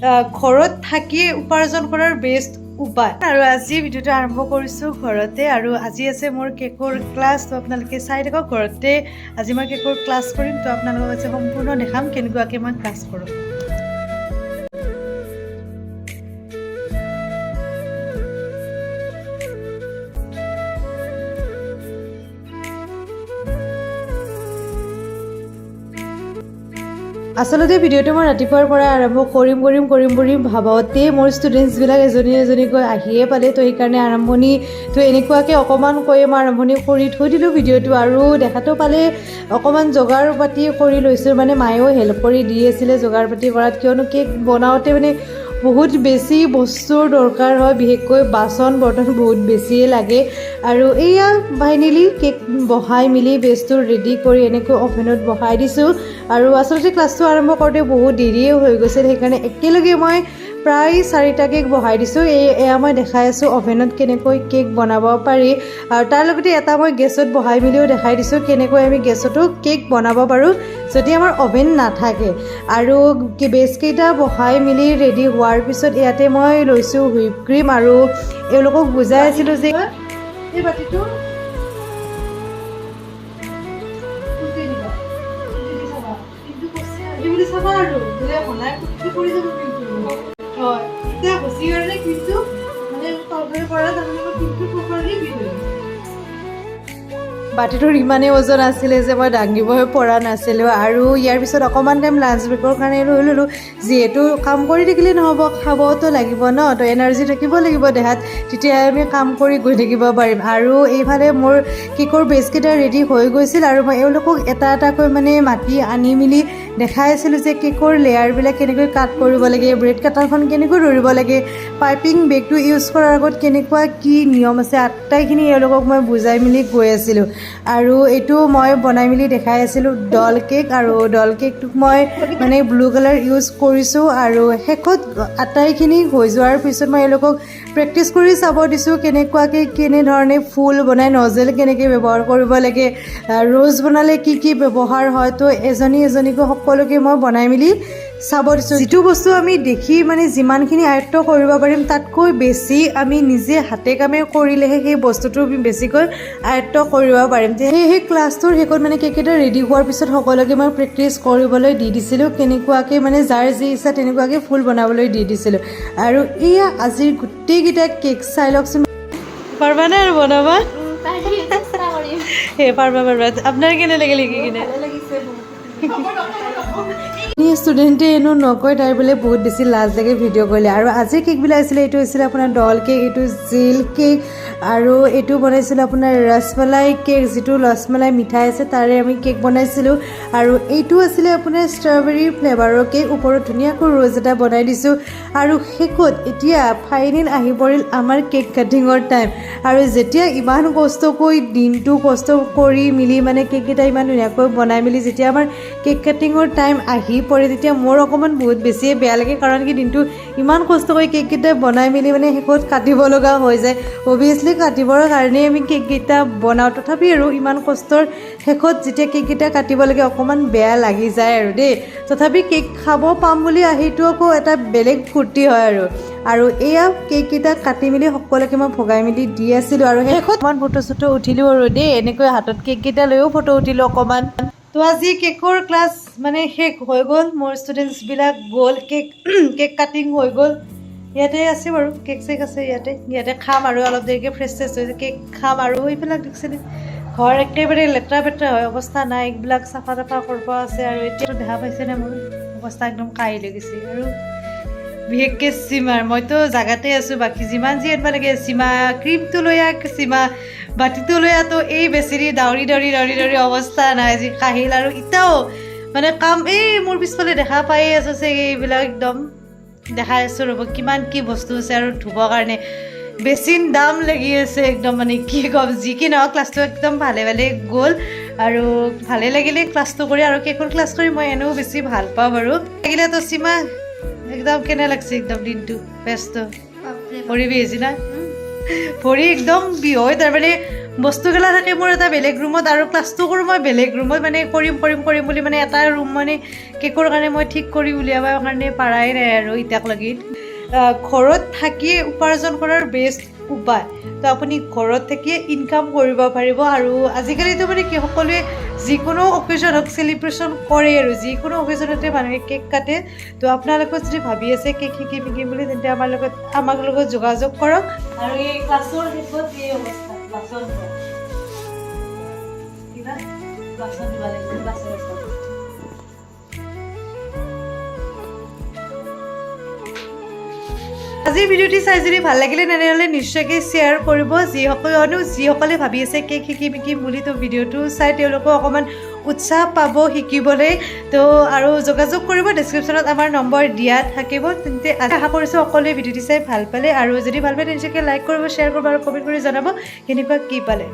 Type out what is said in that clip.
ঘৰত থাকিয়ে উপাৰ্জন কৰাৰ বেষ্ট উপায়। আৰু আজি ভিডিঅ'টো আৰম্ভ কৰিছোঁ ঘৰতে আৰু আজি আছে মোৰ কেকৰ ক্লাছ। তো আপোনালোকে চাই থাকক, ঘৰতে আজি মই কেকৰ ক্লাছ কৰিম। তো আপোনালোকক আজি সম্পূৰ্ণ দেখাম কেনেকুৱাকৈ মই ক্লাছ কৰোঁ। আচলতে ভিডিঅ'টো মই ৰাতিপুৱাৰ পৰা আৰম্ভ কৰিম কৰিম কৰিম বুলি ভাবতেই মোৰ ষ্টুডেণ্টছবিলাক এজনী এজনীকৈ আহিয়ে পালে। তো সেইকাৰণে আৰম্ভণিটো এনেকুৱাকৈ অকণমান কৈয়ে মই আৰম্ভণি কৰি থৈ দিলোঁ ভিডিঅ'টো। আৰু দেখাটো পালে অকণমান যোগাৰ পাতি কৰি লৈছোঁ, মানে মায়েও হেল্প কৰি দি আছিলে যোগাৰ পাতি কৰাত, কিয়নো কেক বনাওঁতে মানে বহুত বেছি বস্তুৰ দৰকাৰ হয়, বিশেষকৈ বাচন বৰ্তন বহুত বেছিয়ে লাগে। আৰু এয়া ফাইনেলি কেক বহাই মেলি বেচটো ৰেডি কৰি এনেকৈ অভেনত বহাই দিছোঁ। আৰু আচলতে ক্লাছটো আৰম্ভ কৰোঁতে বহুত দেৰিয়ে হৈ গৈছিল, সেইকাৰণে একেলগে মই প্ৰায় 4টা কেক বহাই দিছোঁ। এয়া মই দেখাই আছোঁ অভেনত কেনেকৈ কেক বনাব পাৰি, আৰু তাৰ লগতে এটা মই গেছত বহাই মেলিও দেখাই দিছোঁ কেনেকৈ আমি গেছতো কেক বনাব পাৰোঁ যদি আমাৰ অভেন নাথাকে। আৰু বেচকেইটা বহাই মেলি ৰেডি হোৱাৰ পিছত ইয়াতে মই লৈছোঁ হুইপ ক্ৰীম আৰু এওঁলোকক বুজাই আছিলোঁ যে এই বাতিটো কুটি দিবা, কুটি দি চাবা। কিন্তু কৈছে, এই বুলি চাবা আৰু বোলে বনাই কুটিটো পৰি যাব কিন্তু। হয়, এতিয়া সঁচি কাৰণে কিন্তু মানে তলফালে পৰা তাৰমানে মই কিন্তু প্ৰপাৰলি বিট হৈ গৈছে। বাতিটোৰ ইমানেই ওজন আছিলে যে মই দাঙিবই পৰা নাছিলোঁ। আৰু ইয়াৰ পিছত অকণমান টাইম লাঞ্চ ব্ৰেকৰ কাৰণে ৰৈ ল'লোঁ, যিহেতু কাম কৰি থাকিলে নহ'ব, খাবতো লাগিব ন, তো এনাৰ্জি থাকিব লাগিব দেহাত, তেতিয়াহে আমি কাম কৰি গৈ থাকিব পাৰিম। আৰু এইফালে মোৰ কেকৰ বেচকেইটা ৰেডি হৈ গৈছিল আৰু মই এওঁলোকক এটা এটাকৈ মানে মাতি আনি মেলি দেখাই আছিলোঁ যে কেকৰ লেয়াৰবিলাক কেনেকৈ কাট কৰিব লাগে, ব্ৰেড কাটাৰখন কেনেকৈ ধৰিব লাগে, পাইপিং বেগটো ইউজ কৰাৰ আগত কেনেকুৱা কি নিয়ম আছে, আটাইখিনি এওঁলোকক মই বুজাই মেলি গৈ আছিলোঁ। আৰু এইটো মই বনাই মেলি দেখাই আছিলোঁ ডল কেক, আৰু ডল কেকটোক মই মানে ব্লু কালাৰ ইউজ কৰিছোঁ। আৰু শেষত আটাইখিনি হৈ যোৱাৰ পিছত মই এওঁলোকক প্ৰেক্টিচ কৰি চাব দিছোঁ কেনেকুৱাকৈ কেনেধৰণে ফুল বনাই, নজেল কেনেকৈ ব্যৱহাৰ কৰিব লাগে, ৰ'জ বনালে কি কি ব্যৱহাৰ হয়। তো এজনী এজনীকৈ সকলোকে মই বনাই মেলি চাব দিছোঁ। যিটো বস্তু আমি দেখি মানে যিমানখিনি আয়ত্ব কৰিব পাৰিম, তাতকৈ বেছি আমি নিজে হাতে কামে কৰিলেহে সেই বস্তুটো আমি বেছিকৈ আয়ত্ব কৰিব পাৰিম। সেয়েহে ক্লাছটোৰ শেষত মানে কেককেইটা ৰেডি হোৱাৰ পিছত সকলোকে মই প্ৰেক্টিচ কৰিবলৈ দি দিছিলোঁ, কেনেকুৱাকৈ মানে যাৰ যি ইচ্ছা তেনেকুৱাকৈ ফুল বনাবলৈ দি দিছিলোঁ। আৰু এয়া আজিৰ গোটেইকেইটা কেক চাই লওকচোন। পাৰিবানে আৰু বনাবা? সেই পাৰিবা পাৰিবা। আপোনাৰ কেনে লাগিল শিকি কিনে? ষ্টুডেণ্টে এনেও নকয়, তাই বোলে বহুত বেছি লাজ লাগে ভিডিঅ' কৰিলে। আৰু আজিৰ কেকবিলাক আছিলে, এইটো হৈছিলে আপোনাৰ ডল কেক, এইটো জেল কেক, আৰু এইটো বনাইছিলোঁ আপোনাৰ ৰসমলাই কেক, যিটো ৰসমলাই মিঠাই আছে তাৰে আমি কেক বনাইছিলোঁ। আৰু এইটো আছিলে আপোনাৰ ষ্ট্ৰবেৰী ফ্লেভাৰৰ কেক, ওপৰত ধুনীয়াকৈ ৰ'জ এটা বনাই দিছোঁ। আৰু শেষত এতিয়া ফাইনেল আহি পৰিল আমাৰ কেক কাটিঙৰ টাইম। আৰু যেতিয়া ইমান কষ্ট কৰি দিনটো কষ্ট কৰি মেলি মানে কেককেইটা ইমান ধুনীয়াকৈ বনাই মেলি যেতিয়া আমাৰ কেক কাটিঙৰ টাইম আহি পৰে, তেতিয়া মোৰ অকণমান বহুত বেছিয়ে বেয়া লাগে, কাৰণ কি দিনটো ইমান কষ্ট কৰি কেককেইটা বনাই মেলি মানে শেষত কাটিব লগা হৈ যায়। অভিয়াছলি কাটিবৰ কাৰণেই আমি কেককেইটা বনাওঁ, তথাপি আৰু ইমান কষ্টৰ শেষত যেতিয়া কেককেইটা কাটিব লাগে অকণমান বেয়া লাগি যায় আৰু দেই। তথাপি কেক খাব পাম বুলি আহিটো আকৌ এটা বেলেগ ফূৰ্তি হয়। আৰু এয়া কেককেইটা কাটি মেলি সকলোকে মই ভগাই মেলি দি আছিলোঁ। আৰু শেষত অকণমান ফটো চটো উঠিলোঁ আৰু দেই, এনেকৈ হাতত কেককেইটা লৈও ফটো উঠিলোঁ অকণমান। তো আজি কেকৰ ক্লাছ মানে শেষ হৈ গ'ল, মোৰ ষ্টুডেণ্টছবিলাক গ'ল, কেক কেক কাটিং হৈ গ'ল। ইয়াতে আছে বাৰু কেক চেক আছে ইয়াতে, ইয়াতে খাম আৰু অলপ দেৰিকৈ ফ্ৰেছ চেছ হৈ কেক খাম। আৰু এইবিলাক দেখিছেনে, ঘৰ একেবাৰে লেতেৰা পেতেৰা হয় অৱস্থা নাই, এইবিলাক চাফা তাফা কৰিব আছে। আৰু এতিয়া দেখা পাইছেনে মোৰ অৱস্থা একদম কাহি লৈ গৈছে। আৰু বিশেষকৈ চিমাৰ, মইতো জাগাতে আছোঁ, বাকী যিমান যি আনিব লাগে চিমা ক্ৰীমটো লৈ আহ, চিমা বাতিটো লৈ আহ, তো এই বেচেৰি দাউৰি দাউৰি দাউৰি দাউৰি অৱস্থা নাই যি কাহিল। আৰু এতিয়াও মানে কাম এই মোৰ পিছফালে দেখা পায়ে আছোঁ চাগে, এইবিলাক একদম দেখাই আছোঁ ৰ'ব কিমান কি বস্তু আছে। আৰু ধুবৰ কাৰণে বেছিন দাম লাগি আছে একদম, মানে কি ক'ম। যি কি নহওক ক্লাছটো একদম ভালে ভালে গ'ল আৰু ভালে লাগিলে ক্লাছটো কৰি। আৰু কেকৰ ক্লাছ কৰি মই এনেও বেছি ভাল পাওঁ বাৰু। লাগিলে তো চিমা একদম কেনে লাগছে একদম দিনটো ব্যস্ত ভৰি বিষ না, ভৰি একদম বিষ হয়। তাৰমানে বস্তুগিলা থাকে মোৰ এটা বেলেগ ৰুমত আৰু ক্লাছটো কৰোঁ মই বেলেগ ৰুমত, মানে কৰিম কৰিম কৰিম বুলি মানে এটা ৰুম মানে কেকৰ কাৰণে মই ঠিক কৰি উলিয়াবৰ কাৰণে পাৰাই নাই আৰু এতিয়াক লাগি। ঘৰত থাকিয়ে উপাৰ্জন কৰাৰ বেষ্ট উপায়। তো আপুনি ঘৰত থাকিয়ে ইনকাম কৰিব পাৰিব। আৰু আজিকালিতো মানে কি, সকলোৱে যিকোনো অকেজন হওক চেলিব্ৰেশ্যন কৰে আৰু যিকোনো অকেজনতে মানুহে কেক কাটে। তো আপোনালোকে যদি ভাবি আছে কেক শিকিম শিকিম বুলি, তেন্তে আমাৰ লগত আমাক লগত যোগাযোগ কৰক। আৰু এই ক্লাছৰ শেষত এই অৱস্থা, বাচন ধোৱা। কিবা বাচন ধুব লাগিব, বাচন আছে। আজিৰ ভিডিঅ'টি চাই যদি ভাল লাগিলে, তেনেহ'লে নিশ্চয়কৈ শ্বেয়াৰ কৰিব। যিসকলে ভাবি আছে কেক শিকিম শিকিম বুলি, তো ভিডিঅ'টো চাই তেওঁলোকেও অকণমান উৎসাহ পাব শিকিবলৈ। তো আৰু যোগাযোগ কৰিব, ডেছক্ৰিপশ্যনত আমাৰ নম্বৰ দিয়া থাকিব। তেন্তে আশা কৰিছোঁ সকলোৱে ভিডিঅ'টি চাই ভাল পালে। আৰু যদি ভাল পায়, নিশ্চয়কৈ লাইক কৰিব, শ্বেয়াৰ কৰিব আৰু কমেণ্ট কৰি জনাব কেনেকুৱা কি পালে।